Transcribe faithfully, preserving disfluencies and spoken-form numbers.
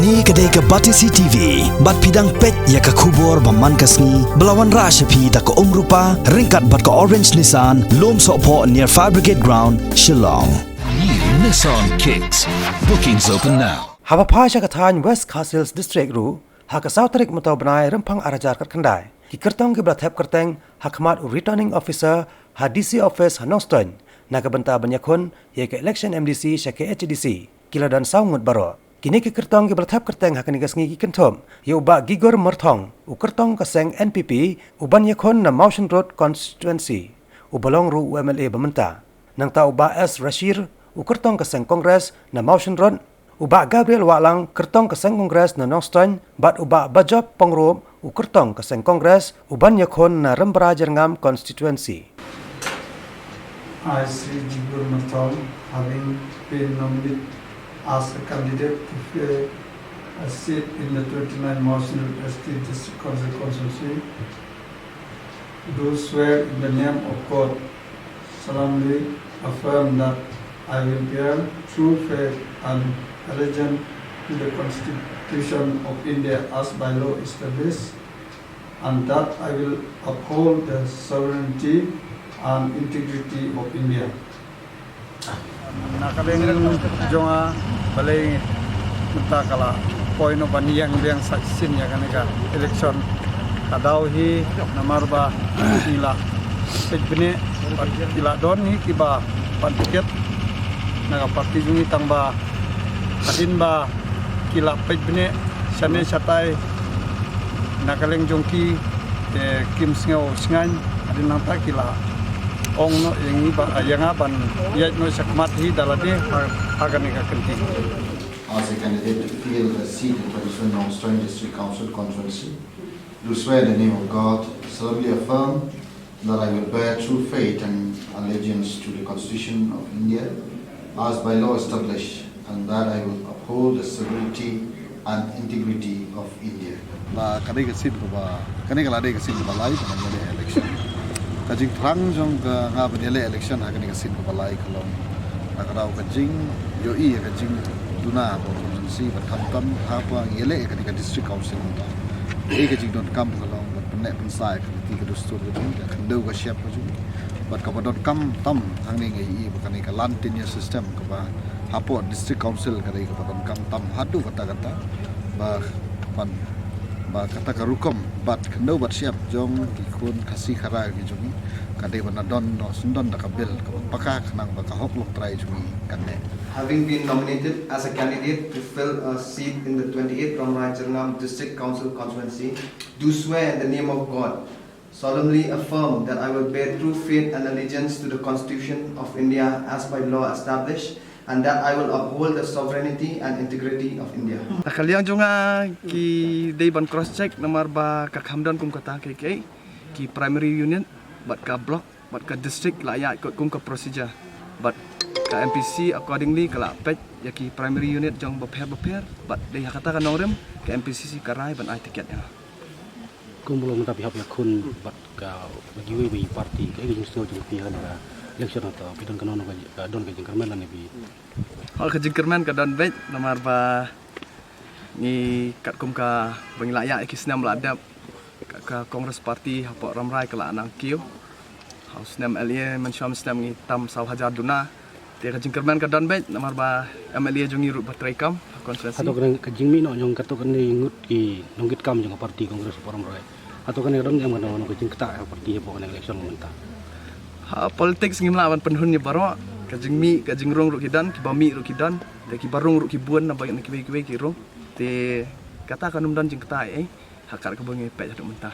Kane ka dei ka Batesi T V, bad phi dang peit ïa ka khubor ba man ka sngi, ba la wanrah sha phi da ka Umrupa, ryngkat bad ka Orange Nissan, Lumsohphoh near Fire Brigade Ground, Shillong. New Nissan Kicks. Bookings open now. Haba phai sha ka thaiñ West Khasi Hills District ruh, ha ka saw tarik mynta u bnai Rymphang ar hajar khatkhyndai, ki kyrtong kiba la thep kyrteng ha khmat u Returning Officer ha D C Office ha Nongstoiñ, na ka bynta ban ïakhun ïa ka election M D C sha K H A D C, ki la don saw ngut baroh. Kine ki kyrtong kiba la thep kyrteng ha kane ka sngi ki kynthup ïa u Bah Gigor Myrthong, u kyrtong ka seng N P P, u ban ïakhun na Mawshynrut Constituency, uba long ruh u M L A ba mynta. Nangta u Bah S Rashir, u kyrtong ka seng Congress na Mawshynrut, u Bah Gabriel Wahlang, kyrtong ka seng Congress na Nongstoiñ, bad u Bah Bajop Pyngrope, u kyrtong ka seng Congress, u ban ïakhun na Rymbraw Jyrngam Constituency. I, Sri Gigor Myrthong, having been nominated as a candidate to fill a seat in the twenty-nine Mawshynrut S T District Council constituency, do swear in the name of God, solemnly affirm that I will bear true faith and allegiance to the Constitution of India as by law established, and that I will uphold the sovereignty and integrity of India. Na ka liang jong nga, balei mynta ka la poi noh ban ïeng biang sa shisien ïa kane ka election. Ka daw hi namar ba ngi la peit bniah bad ki la don hi kiba pan tiket na ka party jong ngi, tang ba hadien ba ki la peit bniah shane shatai na ka liang jong ki, te kim sngew shngaiñ, hadien nangta ki la ong noh ïa ngi ba, ïa nga ban ïaid noh shakhmat hi da lade ha, ha kane ka kynti. As a candidate to fill the seat in twenty-seven Nongstoiñ District Council constituency, do swear in the name of God, solemnly affirm that I will bear true faith and allegiance to the Constitution of India as by law established, and that I will uphold the sovereignty and integrity of India. Ba ka dei ka sien kaba, kane ka la dei ka sien kaba lai ba ngan ïaleh election. Ka jingthrang jong ka nga ban ïaleh election ha kane ka sien kaba lai ka long na ka daw ka jingïohi ïa ka jingduna ba constituency bad khamtam haba ngi ïaleh ïa kane ka district council mynta. Ka dei ka jingdonkam ka long ban pynleh pynsaw ïa ka lynti ka dustur ka jong ngi, ka khyndew ka shyiap ka jong ngi. Bad kaba donkam tam hangne ngi ïohi ba kane ka land tenure system kaba hapoh district council ka dei kaba donkam tam haduh katta katta, ba ban, ba kata ka rukom bat khyndew bat shyiap jong ki khun Khasi Khara ki jong ngi ka dei ban don noh syndon da ka bill kaba paka khnang ba ka hok longtrai jong ngi kan neh. Having been nominated as a candidate to fill a seat in the twenty-eighth Rymrai Jyrngam District Council constituency, do swear in the name of God, solemnly affirm that I will bear true faith and allegiance to the Constitution of India as by law established, and that I will uphold the sovereignty and integrity of India. Na ka liang jong nga, ki dei ban cross check namar ba ka kham don kum kata, ki, ki, ki primary unit bad ka block bad ka district la ïaid kot kum ka procedure. Bad ka M P C accordingly ka la peit ïa ki primary unit jong bapher bapher, bad dei ha kata ka nongrim ka M P C C ka rai ban ai ticket ïa nga. Kumno mynta phi hap ïakhun bad ka, bad kiwei kiwei ki party, kaei ka jingsngew jong phi ha kane ka election, hato phi don kano kano ka don ka jingkyrmen lane phi? Oh, ka jingkyrmen ka don beit namar ba ngi katkum kaba ngi la ïaid ïa ki snem ba la dep, ka, ka Congress Party hapoh Rymrai ka la nang kiew. Ha u snem L A mynshwa mynshwa ngi tam saw hajar duna. Te ka jingkyrmen ka don beit namar ba M L A jong ngi ruh ba treikam ha constituency. Hato kane ka jingmih noh jong kato kane ngut ki nongkitkam jong ka party Congress hapoh Rymrai, hato kane ka don em kano kano ka jingktah ha party hapoh kane ka election mynta? Ha politics ngim lah ban pynhun ïa baroh. Ka jingmih ka jingrung ruh ki don, kiba mih ruh ki don, te kiba rung ruh ki bun na ba na kiwei kiwei ki rung. Te kata kam don jingktah ei ei ha kaba ngi peit haduh mynta.